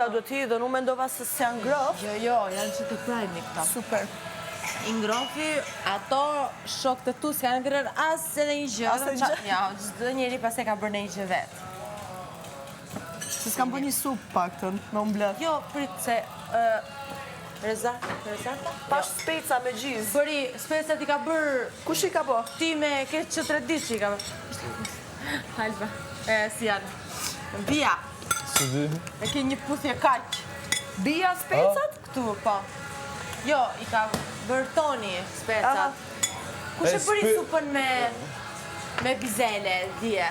Tha duhet hidhen, unë mendova se s'janë ngroft. Jo, jo, janë që të prajmi këto. Super. I ngrofi, ato shokët e tu s'kanë ngrënë as edhe një gjë. As një gjë. Ja, çdo njeri pastaj ka bërë një gjë vetë. Se s'kam bërë një supë paktën, me umblet. Jo, prit se... Reza, Rezarta? Pash speca me gjizë. Bëri, specat i ka bërë... Kush i ka bo? Ti me keq që tre ditë që i ka bërë. Alba, e, si janë. Bia. Si di? E ke një puthje kaq. Bia specat? Këtu, po. Jo, i ka bërë Toni specat. Kush e bëri supën me me bizele dje?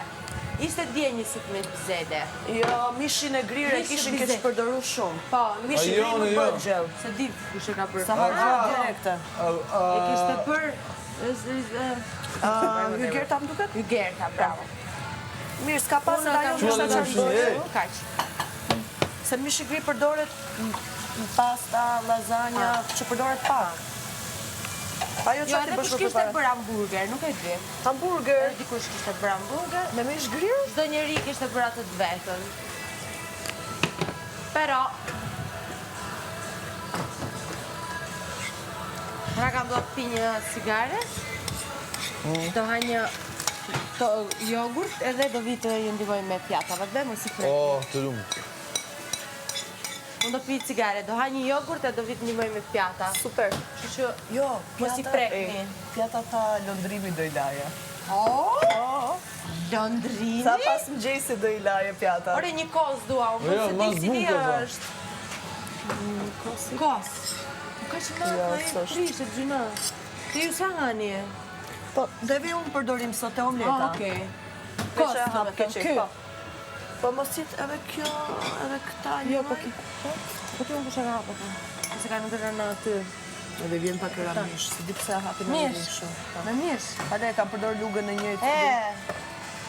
Ishte dje një supë me bizele. Jo, mishin e grirë e kishin keqpërdoru shumë. Po, mishi i grirë nuk bëhet gjellë. S'e di kush e ka bërë. Sa harxhon direkte. E kishte bërë Hygerta më duket? Hygerta, bravo. Mirë, s'ka pas edhe ajo ndoshta çfarë bëri. Kaq. Se mishi i grirë përdoret në pasta, lazanja, që përdoret pak. Ajo Jo, çfarë edhe ti kush bësh kishte përpara? bërë hamburger, nuk e di. Hamburger Edhe dikush kishte bërë hamburger. me mish grirë? Çdo njeri kishte bërë atë të vetën. Però Pra kam do të pi një cigare, mm. do ha një to, jogurt edhe do vi të ju ndihmoj me pjata. Vazhdoj mos i prek. Oh, të lumë. Unë do pi cigare, do ha një jogurt e do vi të ndihmoj me pjata. Super. Kështu që Jo, mos i pjata, prekni. e, pjata tha Londrimi do i laje. Oh! Oh, Londrimi? Tha pas mëngjesit do i laje pjata. Ore një kos dua, unë Jo, se di mas cili buke, tha. është. Kos. Nuk ka që ma, Jo, ka e s'është. prishë, gjyna. Ti ju sa ngani? Po, dhe unë përdorim sot e omleta. Ah, okej. Kos, Kos, hap do me thënë, keq, ky. po. Po mos jit edhe kjo, edhe këta një Jo, po ki. Po, po ti unë kush e ka hapur, po. Se ka ngrënë në aty. Edhe vjen pak era mish, se di pse e hapin edhe Mish. mish. Po. Me mish. Ale, e kam përdor lugën e njëjtë. E,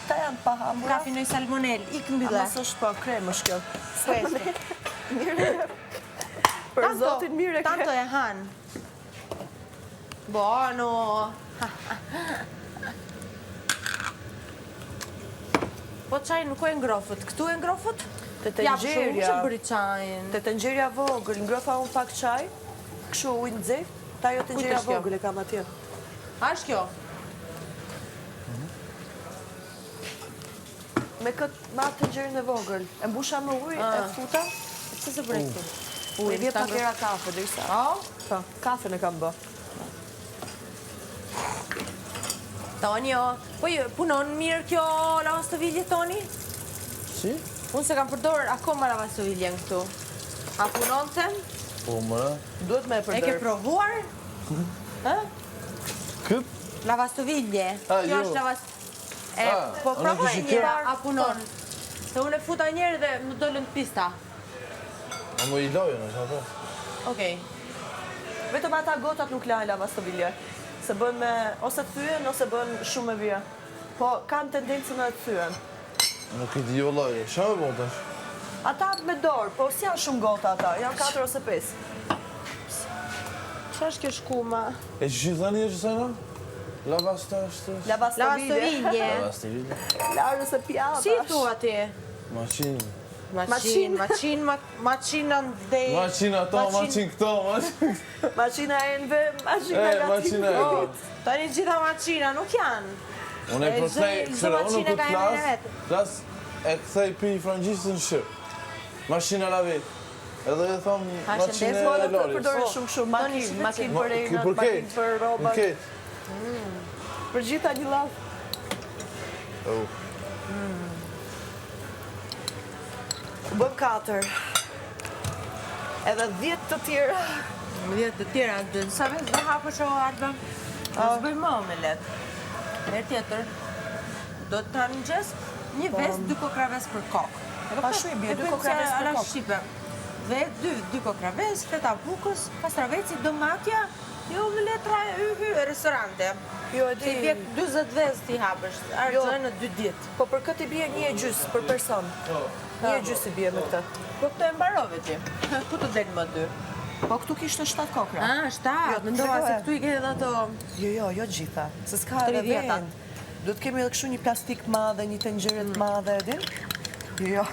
Këta janë pa hambura. ka finoj salmonel, ik mbylle. Ama s'është po, krem është kjo. Questo. Për zotin mirë e ke. Tanto e han. Buono. Po çajin nuk e ngrofët. Këtu e ngrofët? Te Ja, për shembull, tenxherja. kush e bëri çajin? Te tenxherja vogël, ngrofa unë pak çaj, kështu ujë nxehtë, ta jo tenxherja është kjo? vogël e kam atje. A është kjo? Me këtë, ma tenxheren e vogël, e mbusha me ujë, e Ah. futa, Pse se bëre këtu? ujë vjen ta pak ngrof- era kafe, derisa. Po? Po, kafen e kam bë. Tonio, po jo, punon mirë kjo lavastovilje, Toni? Si? Unë se kam përdorur akoma lavastoviljen këtu. A punon them? Po, mëre. Duhet me e E ke përdor. provuar? Ë? Kët? Lavastovilje. A, Kjo jo. është lavas... E, A, po unë provoj kishin një herë, kjo. a punon. Se unë e futa një herë dhe më dolën të pista. A më i lojën, është ato? Okej. Vetëm ata gotat nuk lahen lavastovilje. Se bën me, ose thyen, ose bën shumë me vija. Po, kanë tendencën e thyen. Nuk i di vëllai, çfarë më bën tash? Ata me dorë, po si janë shumë gota ata, janë 4 ose 5. Qa është kjo shkuma? E që i thani është sa na? Lavasta është... Lavastovilje. Lavastovilje. Lavastovilje. Larës e pjatash. Si thua ti? Maqinë. Maqinë, maqinë, ma- maqinë ndej. Maqinë ato, maqinë këto, maqinë... Maqina e enve, maqina E, gatimit. maqina e Po, tani gjitha maqina nuk janë. Unë e E, përkthej, çdo- çdo këshyra, unë maqinë kur ka emrin e flas, vet. flas, e kthej pi frangjisht në shqip. Mashina lavi. Edhe e thom Ha, maqinë shëndes, e Po, edhe larjes. përdorin shumë kështu, makinë, Toni, makinë Ma- për ky enët, për makinë ketë, për Në rrobat, ketë. për gjitha një lavë. Oh. U Bëm 4. Edhe 10 të tjera. 10 të tjera, dhe sa vezë do hapësh o Alba? Mos bëj më omelet. Herë tjetër do të hanë mëngjes një vezë, dy kokra vezë për kokë. E Pa shu i bie, e dy bëjmë kokra se vezë për ala kokë. Shqipe. Dhe dy, dy kokra vezë, feta bukës, kastraveci, domatja, jo omeletra y hy e restorante. Jo, e Se i di. bie 40 vezë ti hapësh, Jo. argjë në dy ditë. Po për këtë i bie një e gjysë për person. Një e gjysë i bie me këtë. Po këtë e mbarove ti. Ku të del më dy? Po këtu kishte 7 kokra. Ah, 7. Jo, Mendova se tregoje. këtu i ke edhe ato Jo, jo, jo gjitha. Se s'ka edhe 30-ta. vend. Duhet kemi edhe kështu një plastik madhe, një tenxhere të madhe, e din? Jo.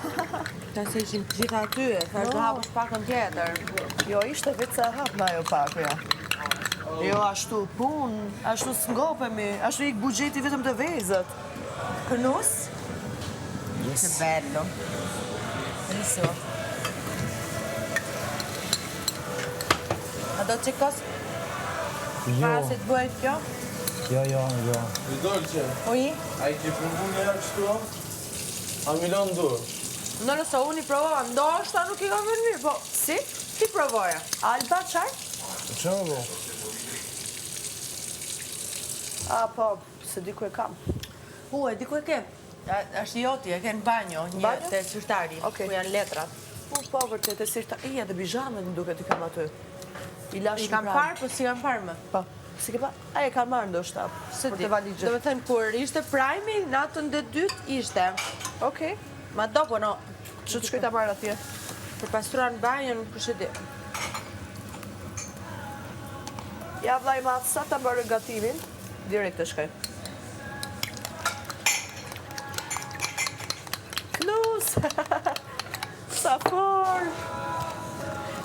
Ta se ishin të gjitha aty, e thash do hapësh pakon tjetër. Jo, ishte vetë se hap me ajo pakoja. Jo, ashtu pun, ashtu s'ngopemi, ashtu ik buxheti vetëm te vezët. Kënus? Yes. Che bello. Bellissimo. A do të çikos? Jo. Para se të bëhet kjo? Jo, jo, jo. I dolce. Ui? A i ke provu një herë kështu? A mi lanë dorë? Në nëse unë i provova, ndoshta nuk i kam bërë mirë, po Si? ti provoja. Alba, çaj? Që më bo? A, po, se di ku e kam. U, e di ku e ke? A, është i joti, e ke në banjo, një Banjo? te sirtari, Okej. ku janë letrat. U, po, vërtet, e sirta... E, edhe bizhamet më duket i kam aty. I lash I kam parë, po s'i kam parë më. Po, si ke pa? A, e kam marrë ndoshta, Se për di. të valigjet. Do me thënë, kur ishte prajmi, natën dhe dytë ishte. Okej, Ma dopo, no, që të shkoj ta marrë atje. për pastruar në banjën, kush e di. Ja, vllai madh, sa ta mbaroj gatimin, direkt e shkoj. Knus! Sa for!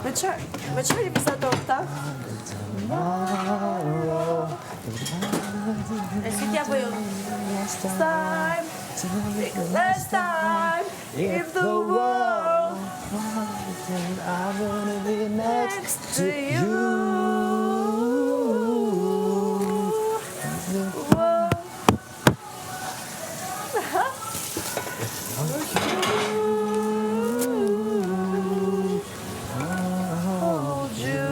Me çfarë, me çfarë i vizaton këta? E si t'ja bëj unë? Last time, last time, if the world I wanna be next to you. Whoa. Hold you.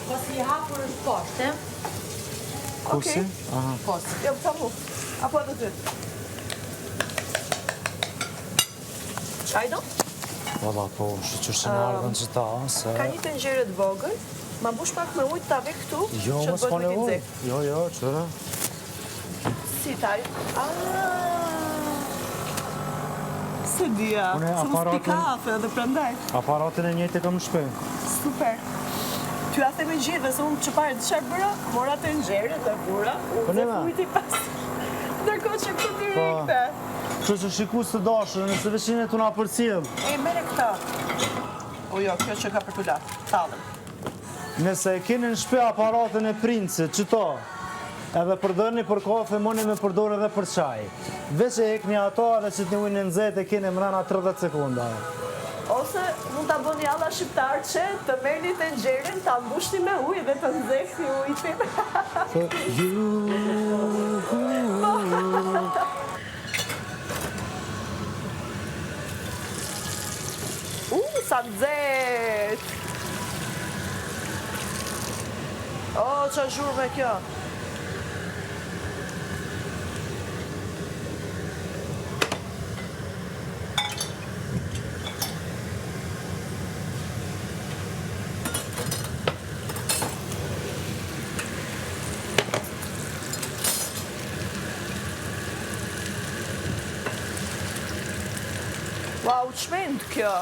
Kosi i hapur është poshtë, e? Kosi? Aha. Kosi. Jo, pa mu. Apo edhe ty. Çaj do? Valla, po, shyqyr që në ardhën që ta, se... Ka një tenxhere të vogël, ma mbush pak me ujë ta ve këtu, Jo, që mos të ka bëhet me nevojë. nxehtë. Jo, jo, që? Si taj? Ah. Se dia, Unë se mos pi aparatin- kafe edhe prandaj. Aparatin e njëjtë e kam në shtëpi. Super. Ty a themi gjithë, se unë që parë të çfarë bëra, mora tenxhere dhe vura, u Po dhe ne ma. ujti pas. Ndërkohë që këtu direkte. Kështu që shikues të dashur, nëse veç jeni tu na përcjell, E, mere këta. O jo, kjo që ka për t'u la, tallën. nëse e keni në shtëpi aparatin e princit, qëto, edhe përdorni për kafe, mundi me përdor edhe për çaj. Veç e hekni ato edhe që të ujin e nxehtë e keni mrena 30 sekonda. Ose mund ta bëni alla shqiptar që të merrni tenxheren, ta mbushni me ujë dhe të nxehni ujin. For you. U, sa nxehtë! O, qa zhurme kjo? Wow, çmend kjo.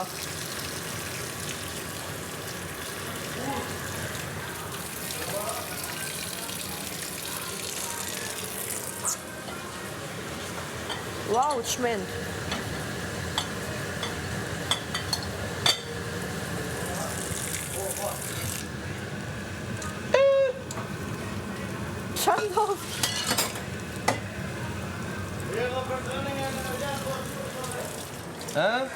Wow, çmend. Qa ndodh? E?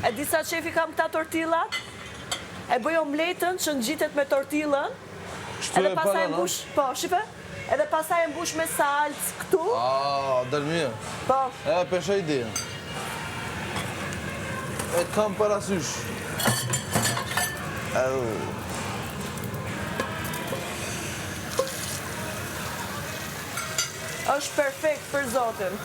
E di sa qefi kam këta tortillat? E bëj omletën që ngjitet me tortillën. Kështu Edhe e pastaj e para, no? mbush, po, shife? Edhe pastaj e mbush me salcë këtu. A, del mirë. Po, E, pesha ide. E kam parasysh. Au. është perfekt për zotin.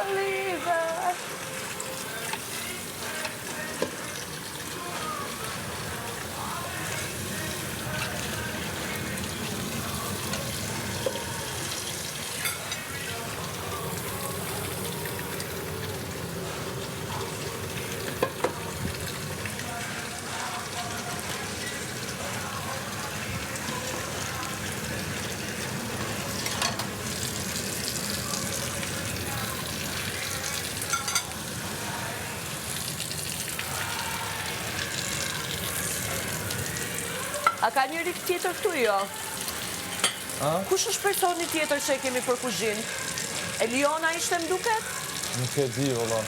Oliva. A ka njeri tjetër këtu jo? Kush është personi tjetër që e kemi për kuzhinë? Eliona ishte më duket? Nuk e di, valla.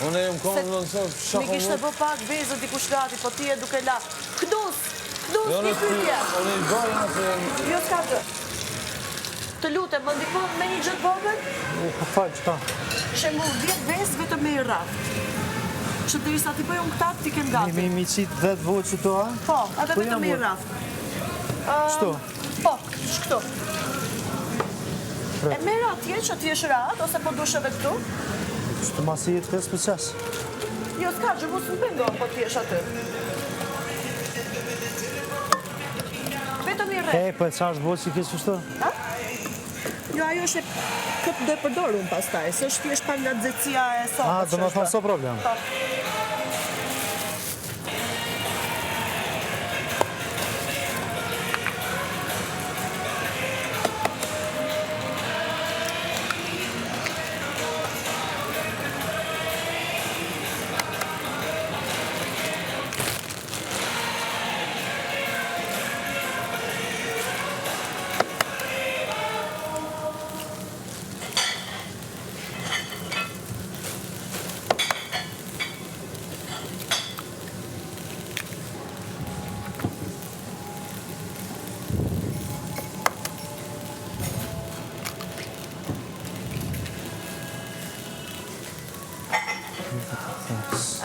Unë e jam konë në nësë, shaka Mi kishte bë pak vezë dikush gati, po ti je duke la. Knus! Knus, jo, një pyetje! Unë i bëj në se... Jo, s'ka gjë. Të lutem, më ndihmo me një gjë të vogël? Po fal, çka? Shembull, 10 vezë vetëm me i rrah. Që derisa t'i bëj unë këta, t'i kem gati. Mi, mi, mi qitë 10 vo që to, a? Po, edhe vetëm me i rrah. Qëto? Po, qëkëtu. E merr atje që ti jesh rahat, ose po dush edhe këtu? Qëtu masi jetë kësë për qes? Jo, s'ka gjë, mu s'më pengon, po ti jesh aty. Vetëm i rreh. E, po e qa është bo që kështë qështu? Ha? Jo, ajo është e këtë do e përdor unë pastaj, se është thjesht pak nga nxehtësia e sobës. A, do më thonë, s'o problem. Po.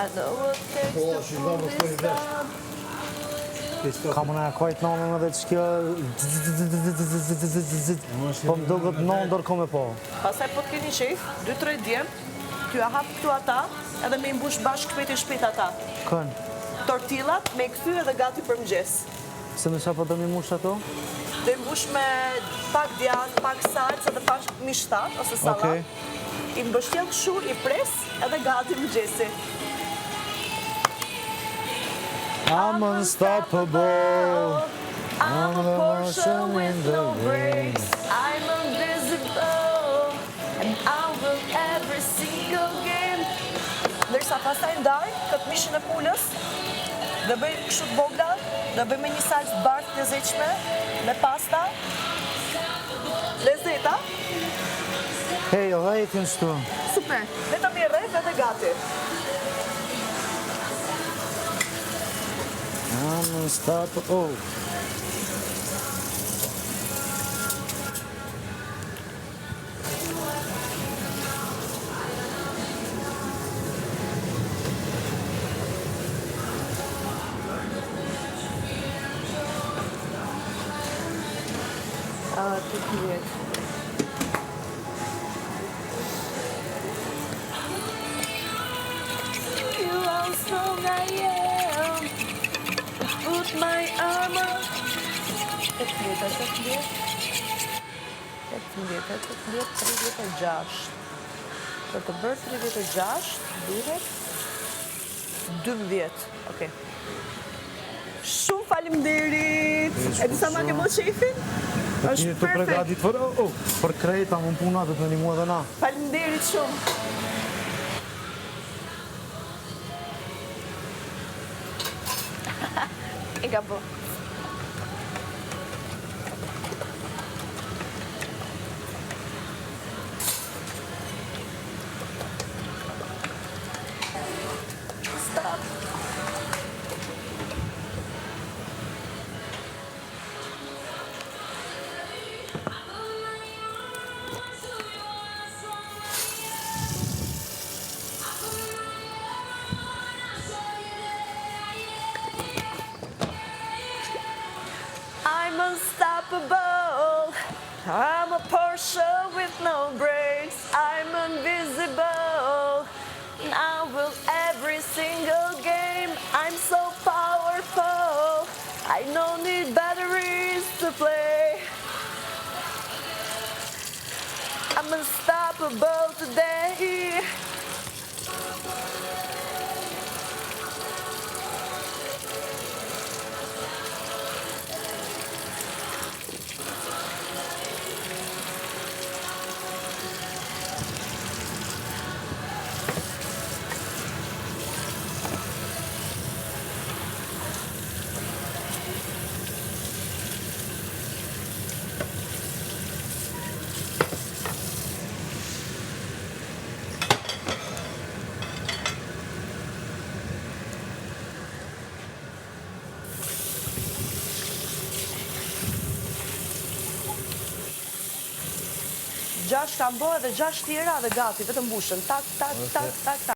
I know what takes to pull this off. Ka më në e kajt nanën edhe që kjo Po më duket në ndër ko me po. Pastaj po të keni qejf, 2-3 djem, t'ju hap këtu ata, edhe me i mbush bashkë shpejt e shpejt ata. Kën? Tortillat, me i kthy edhe gati për mëngjes. Se me qa po do mi mush ato? Do i mbush me pak djath, pak salcë edhe pak mish thatë ose sallat. Okej. I mbështjell kështu, i pres edhe gati mëngjesi. I'm unstoppable. I'm a Porsche with no brakes. I'm invisible. And I win every single game. Ndërsa pastaj ndaj këtë mishin e pulës dhe bëj kështu të vogla, dhe bëj me një salcë të bardhë të lezetshme, me pasta. Lezet, a? Hej, dhejtin shtu. Super. Vetëm i rreth edhe gati. I'm unstoppable. A, 18. You how strong I am. Put my armor. 18, 18, 18, 18, 36. Për të bërë 36, duhet 12. Okej. Shumë faleminderit. E di sa ma ke bërë qejfin? Është Është të perfekt. pregadit për, oh, oh, për krejta, më puna dhe të në një edhe na. Faleminderit shumë. E ka bo. Stop. I'm unstoppable. I'm a Porsche with no brakes. I'm invisible. And I win every single game. I'm so powerful. I don't need batteries to play. I'm unstoppable today. Gjashtë kam bo edhe gjashtë tjera dhe gati, vetëm mbushën. Tak, tak, tak, tak, tak.